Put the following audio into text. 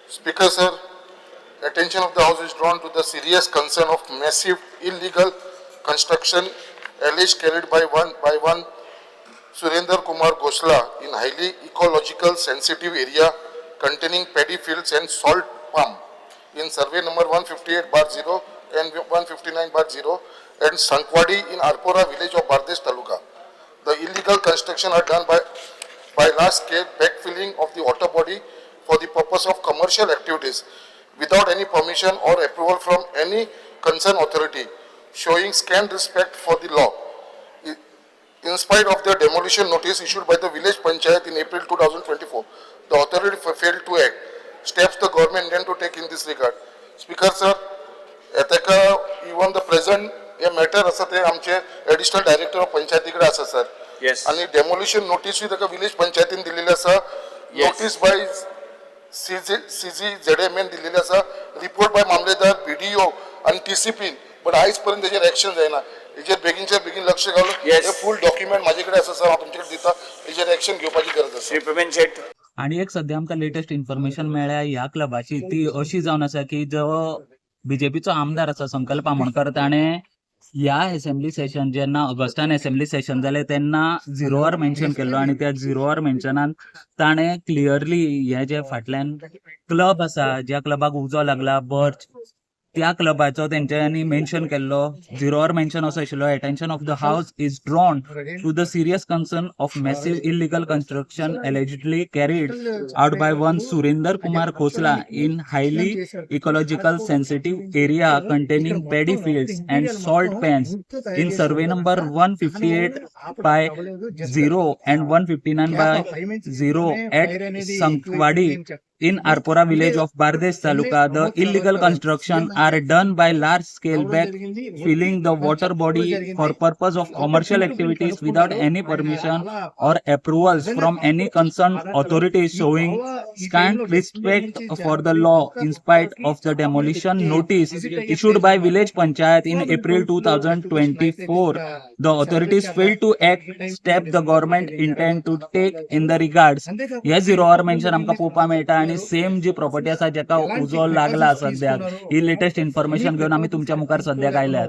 Speaker sir, attention of the House is drawn to the serious concern of massive illegal construction alleged carried by one Surender Kumar Gosla in highly ecological sensitive area containing paddy fields and salt palm in survey number 158/0 and 159/0 and Sankwadi in Arpora village of Bardes Taluka. The illegal construction are done by large scale backfilling of the water body for the purpose of commercial activities without any permission or approval from any concerned authority, showing scant respect for the law. In spite of the demolition notice issued by the village panchayat in April 2024, the authority failed to act. Steps the government intend to take in this regard. Speaker sir, ताका even the present hey matter आसा ते आमचे additional director of पंचायती कडेन आसा sir. आनी demolition नोटीसूय ताका village पंचायतीन दिल्लेली आसा. Notice by CG ZM N दिल्लेली आसा, रिपोर्ट बाय मामलेदार, बीडीओ आनी टीसीपी, बट आयज पर्यंत तेजेर एक्शन जायना. हेजेर बेगीनच्या बेगीन लक्ष घालून हे फूल डॉक्युमेंट म्हाजे कडेन आसा सर, हांव तुमचे कडेन दिता. हेजेर एक्शन घेवपाची गरज आसा. श्री प्रवीण शेट. आणि एक सध्या आमकां लेटेस्ट इन्फॉर्मेशन मेळ्ळ्या ह्या क्लबाची, ती अशी जावन आसा की जो बीजेपीचो आमदार आसा संकल्प आमोणकर, ताणें ह्या असेंब्ली सेशन, जेन्ना ऑगस्टान असेंब्ली सेशन जालें तेन्ना झिरो our mention केल्लो आणि त्या झिरो our मेन्शनान ताणें क्लियरली हे जे फाटल्यान क्लब आसा, ज्या क्लबाक उजो लागला बर्च, त्या क्लबाचो तेंच्यांनी मेन्शन केल्लो. झिरो our mention असो आशिल्लो, "Attention of the House is drawn to the serious concern of massive illegal construction allegedly carried out by one Surinder Kumar Khosla in highly ecological sensitive area containing paddy fields and salt pans in survey number 158/0 and 159/0 at Sankwadi in Arpora village of Bardes Taluka. The illegal construction are done by large scale back filling the water body for purpose of commercial activities without any permission or approvals from any concerned authorities, showing scant respect for the law in spite of the demolition notice issued by village panchayat in April 2024. The authorities failed to act. Step the government intend to take in the regards?" हे zero our mention आमकां पळोवपाक मेळटा आणि same जी property आसा जेका उजो लागला सद्याक, ही लेटेस्ट इन्फॉर्मेशन घेवन आमी तुमच्या मुखार सद्याक आयल्यात.